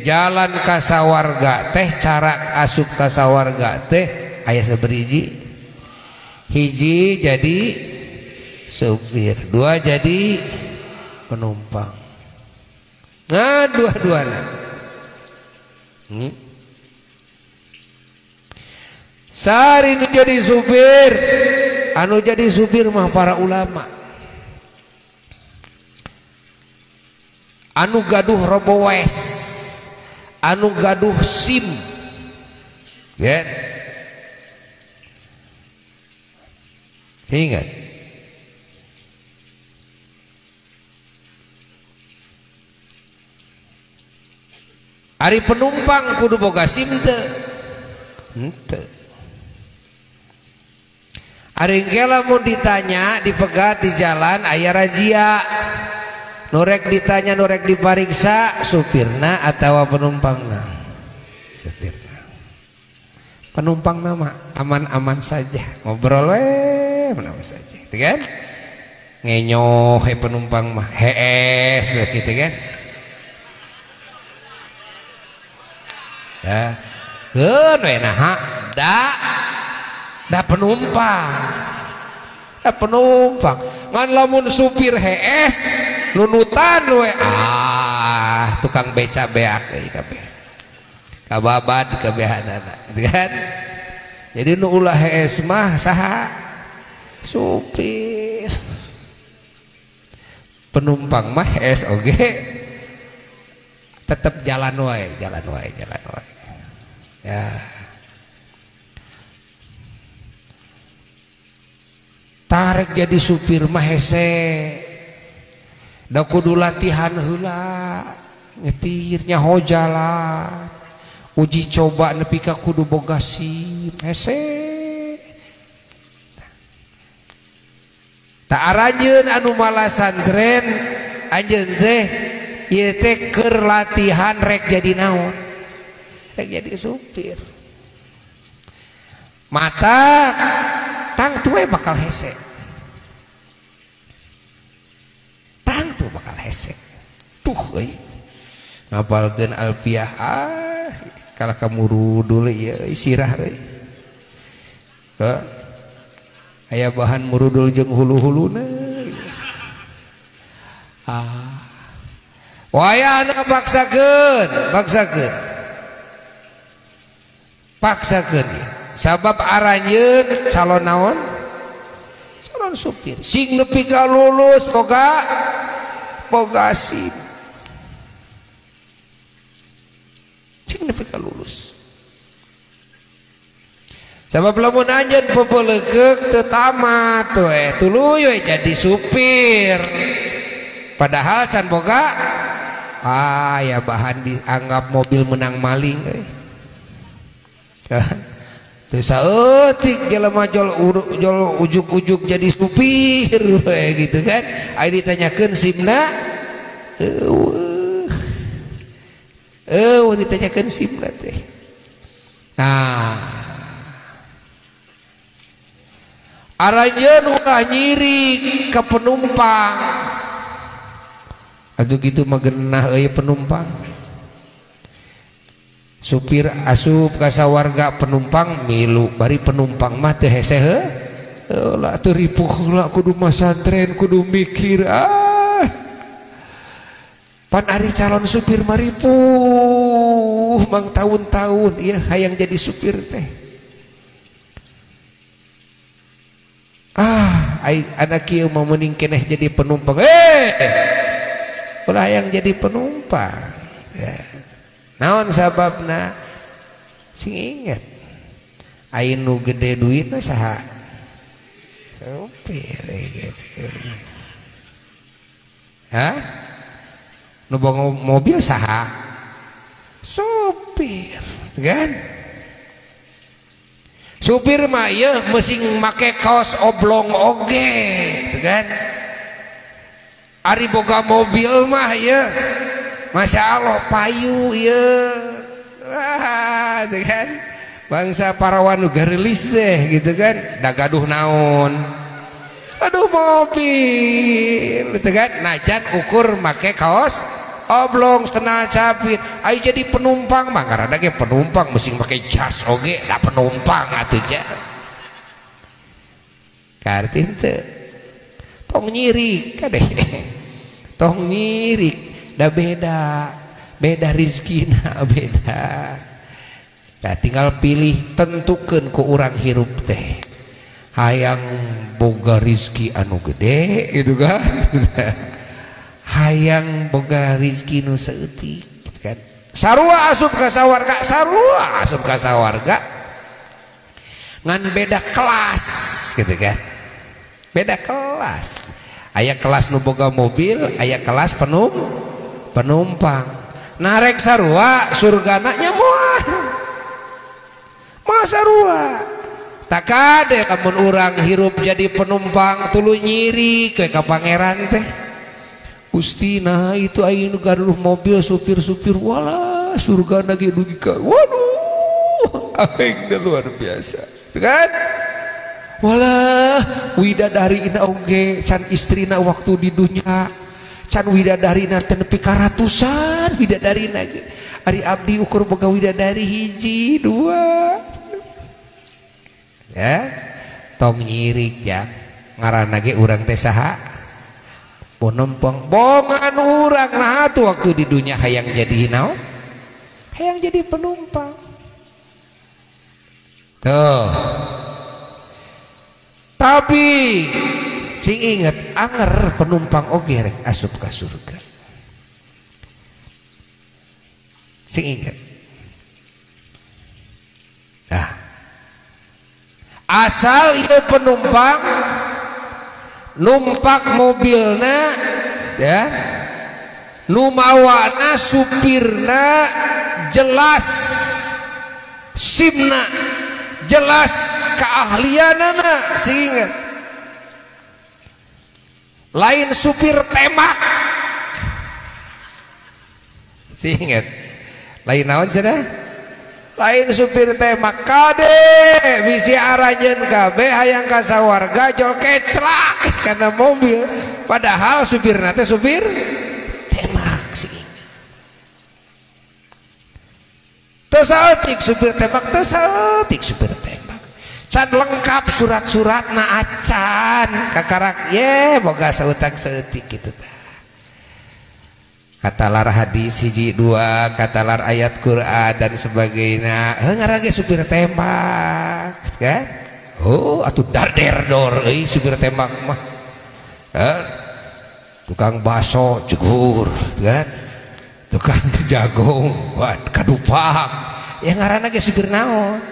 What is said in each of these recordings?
Jalan kasawarga teh cara asup kasawarga teh aya saberiji. Hiji jadi supir, dua jadi penumpang. Nah, dua-duana. Sari nu jadi supir, anu jadi supir mah para ulama. Anu gaduh robowes, anu gaduh SIM, ya. Ingat. Ari penumpang kudu boga SIM teu? Henteu. Ari engke lamun ditanya dipegat di jalan aya razia. Nurek ditanya nurek dipariksa supirna atawa penumpangna? Supirna. Penumpangna mah aman-aman saja, ngobrol we aman saja, gitu kan? Ngenyoh he penumpang mah hees gitu kan? Ya, keun we naha da penumpang. Da penumpang. Ngan lamun supir hees nunutan we ah tukang beca beak euy kabeh. Kababad kabehanana, gitu kan? Jadi nu ulah hees mah saha? Supir. Penumpang mah hees oge tetep jalan wae, jalan wae, jalan wae. Ya. Tarik jadi supir mah hese. Da kudu latihan heula, nyetir nyaho jalan. Uji coba nepi ka kudu boga SIM, hese. Tak aranjeun anu malasantren anjeun teh ieu teh keur latihan rek jadi naon? Rek jadi supir. Mata tangtu we bakal hese. Tangtu bakal hese. Tuh euy. Ngapalkeun alfiah ah kalah ka murudul ieu sirah euy. Heuh. Aya bahan murudul jeung hulu-huluna. Ah. Wayahna paksakeun, paksakeun. Paksakeun. Sabab aranjeun calon naon? Calon supir. Sing nepi ka lulus boga SIM. Sing nepi ka lulus. Sabab lamun anjeun pepelekeuk teu tamat we, tuluy we jadi supir. Padahal can boga ah ya bahan dianggap mobil menang maling euy. Teu saeutik jelema jol ujuk-ujuk jadi supir we gitu kan. Aya ditanyakeun SIM-na eueuh. Eueuh ditanyakeun SIM-na teh. Nah, aranjeun ulah nyiri ke penumpang. Atuh kitu mah geunah euy penumpang. Supir asup ka sawarga penumpang milu, bari penumpang mah teu hese heuh. Ulah teu ripuh heula kudu masantren, kudu mikir ah. Pan ari calon supir mah ripuh mang tahun-tahun ieu hayang jadi supir teh. Ah, anak kieu mah mending keneh jadi penumpang. Ulah yang jadi penumpang. Ya. Naon sababna? Sing inget. Aya nu gede duitna saha? Supir gitu. Hah? Nu bawa mobil saha? Supir, kan? Supir mah ieu mesti make kaos oblong oge, gitu kan? Ari boga mobil mah ieu, Masya Allah payu ieu, wah, gitu kan? Bangsa parawan nu gareulis teh, gitu kan? Da gaduh naon? Aduh mobil, gitu kan? Najan ukur make kaos Oblong sendal capit. Ayo jadi penumpang mah karena ge penumpang mesti pakai jas oge da penumpang atuh ja. Karti teu. Tong nyirik kade. Tong nyirik da beda. Beda rizkina beda. Nah, tinggal pilih tentukeun ku urang hirup teh. Hayang boga rizki anu gede gitu kan. Hayang boga rizki nu saeutik gitu kan. Sarua asup ka sawarga, sarua asup ka sawarga. Ngan beda kelas gitu kan. Beda kelas. Aya kelas nu boga mobil, aya kelas penumpang. Narek sarua surgana nya moal. Masa sarua. Tak kade lamun urang hirup jadi penumpang tuluy nyiri ke ka pangeran teh. Gusti nah itu aya nu gaduh mobil supir-supir walah surgana ge dugi ka waduh aing luar biasa. Kan? Walah widadarina oge can istrina waktu di dunya can widadarina teh nepi ka ratusan widadarina ge. Ari abdi ukur boga widadari hiji dua. Ya, tong nyirik ya ngaranna ge urang teh saha penumpang bongan urang nah atuh waktu di dunia hayang jadi naon hayang jadi penumpang tuh. Tapi sing inget anger penumpang oge rek asup ka surga sing inget. Nah asal itu penumpang numpak mobilna ya nu mawana supirna jelas simna jelas keahlianana sehingga lain supir tembak sehingga lain naon cenah lain supir tembak kade bisi aranjeun kabeh hayang ka sawarga jol keclak karena mobil padahal supirna teh supir tembak sih. Teu saeutik supir tembak teu saeutik supir tembak can lengkap surat-suratna acan kakarak ye boga sautang saeutik kitu tah. Kata lar hadis hiji dua, kata lar ayat Quran dan sebagainya. Heuh ngaran ge supir tembak, kan? Oh, atuh darder dor euy supir tembak mah. Tukang baso jegur, kan? Tukang jagung, wah kadupak. Ya ngaranna ge supir naon?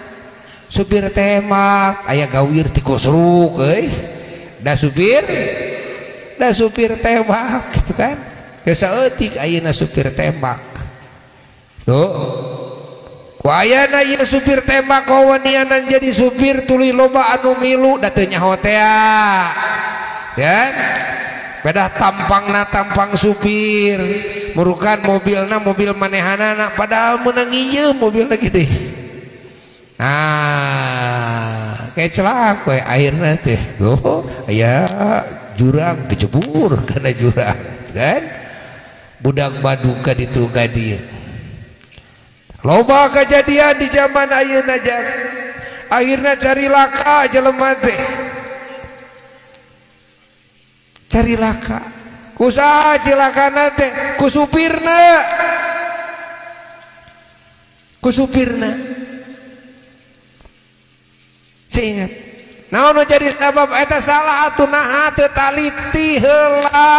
Supir tembak, aya gawir tikusruk euy. Da supir tembak gitu kan? Saeutik ayeuna supir tembak tuh ku ayana ieu supir tembak kawanianan jadi supir tuluy loba anu milu da teu nyaho tea kan beda tampangna tampang supir murukan mobilna mobil manehanana padahal meunang ieu mobilna gede nah kecelak we akhirna teh tuh aya jurang kejebur kana jurang kan budak baduka ditu ka dieu loba kejadian di zaman ayeuna jang akhirna cari laka jelema teh cari laka ku saha cilakana teh ku supirna ku supirna seingat naon nu jadi sabab eta salah atuh naha teu taliti heula.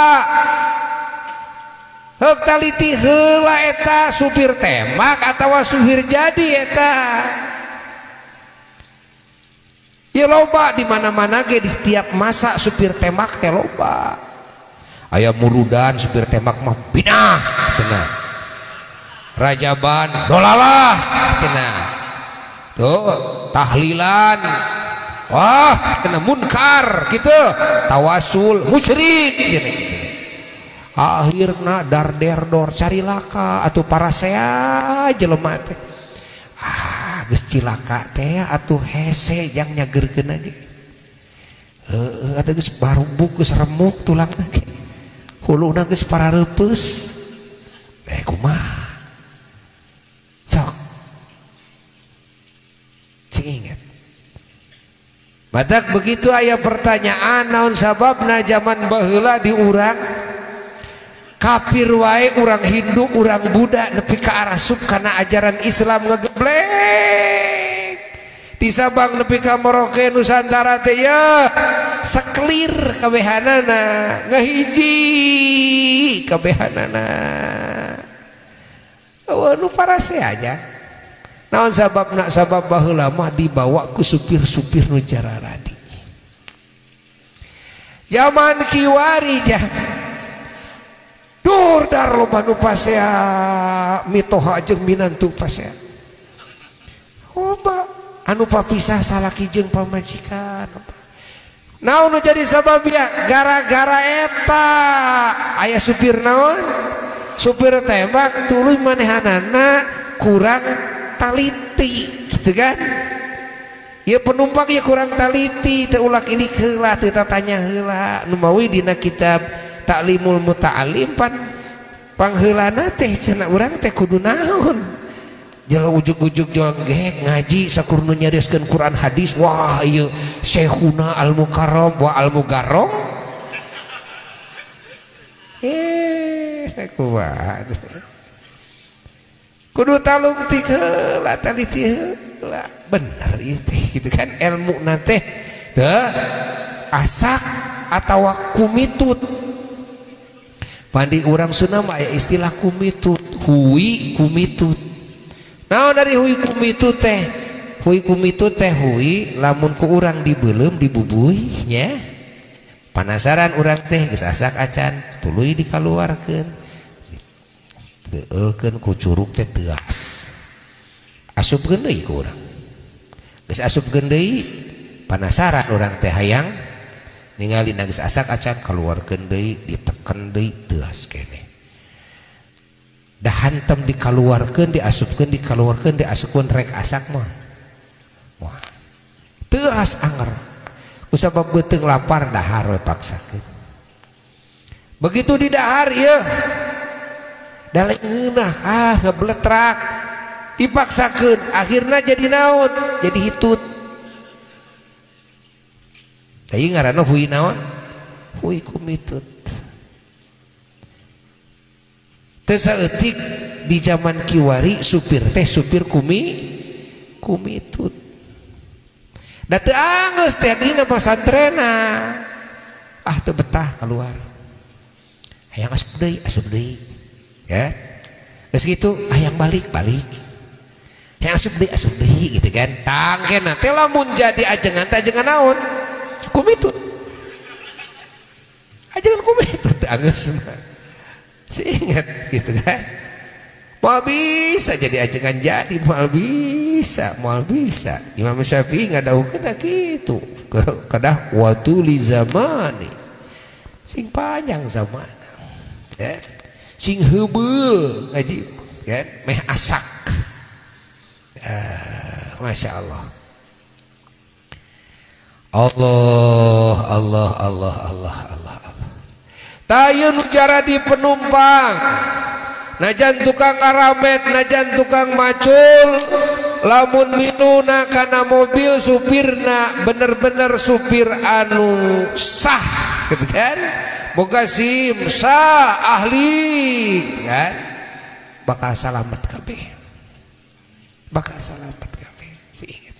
Heuk taliti heula eta supir tembak atawa supir jadi eta. Ya loba di mana-mana ge di setiap masa supir tembak teh loba. Aya murudan supir tembak mah binah cenah. Rajaban dolalah cenah. Tuh tahlilan wah kena munkar gitu tawasul musyrik gitu. Akhirna darderdor cari laka atuh parasea jelema teh ah geus cilaka teh atuh hese jang nyageurkeun ge heueuh atuh geus barumbuk geus remuk tulangna ge huluna geus parareupeus Kumaha sok sing inget. Batak begitu aya pertanyaan naon sababna zaman baheula di urang kafir wae, urang Hindu, urang Buddha nepi ka arasup kana ajaran Islam ngegeblek. Di Sabang nepi ka Merauke Nusantara teh ya seklir kabehanana, ngahiji kabehanana. Eueuh nu parase aja. Naon sababna? Sabab baheula mah dibawa ku supir-supir nu jararadi. Zaman kiwari jang dur dar loba nu pasea mitoha jeung minantu pasea. Loba anu papisah salaki jeung pamajikan. Naon nu jadi sabab ya? Gara-gara eta aya supir naon? Supir tembak tuluy manehanana kurang taliti gitu kan? Ya penumpang ya kurang taliti, teu ulak ini heula, teu tatanya heula. Nu mawi dina kitab Ta'limul Muta'alim pan pangheulana teh cenah urang teh kudu naon? Jalan ujug-ujug jalan gek ngaji sakur nu nyarioskeun Quran hadis, wah ieu Syekhuna Al-Mukarram wa Al-Mugarram. Kumaha? Kudu talungtik heula, taliti heula. Bener ieu teh gitu kan ilmu na teh teu asak atawa kumitut. Pandi urang Sunda mah aya istilah kumitut, hui kumitut. Naon dari hui kumitut teh? Hui kumitut teh hui lamun ku urang dibeuleum dibubuy nya. Panasaran urang teh geus asak acan tuluy dikaluarkeun. Teueulkeun ku curug teh teuas. Asupkeun deui ku urang. Geus asupkeun deui panasaran urang teh hayang ningali geus asak acan kaluarkeun deui diteken deui teuas keneh. Dah hantem dikaluarkeun diasupkeun dikaluarkeun diasupkeun rek asak mah. Wah. Teuas anger. Ku sabab beuteung lapar dahar we paksakeun. Begitu di dahar ieu da lain ngeunah ah ngebletrak dipaksakeun akhirna jadi naon? Jadi hitut. Tah ieu ngaranna hui naon? Hui kumitut. Teu saeutik di zaman kiwari supir teh supir kumitut. Da teu anggeus teh dina pasantrena. Ah teu betah keluar. Hayang asup deui ya. Geus kitu hayang balik balik. Hayang asup deui gitu kan. Tangkena teh lamun jadi ajengan teh ajengan naon? Kumitut. Ajengan kumitut teu anggeus mah. Ingat gitu kan. Moal bisa jadi ajengan jadi moal bisa, moal bisa. Imam Syafi'i ngadawuhkeun kitu. Kedah watuli zamani. Sing panjang zaman. Ya. Sing heubeul ngaji ya, meh asak. Masya Allah. Allah Allah Allah Allah Allah Allah. Tayun ujaradi penumpang. Najan tukang karamet, najan tukang macul, lamun minuna kana mobil supirna bener-bener supir anu sah gitu kan? Boga SIM sah ahli gitu kan? Bakal salamet kabeh. Bakal salamet kabeh. Si inget.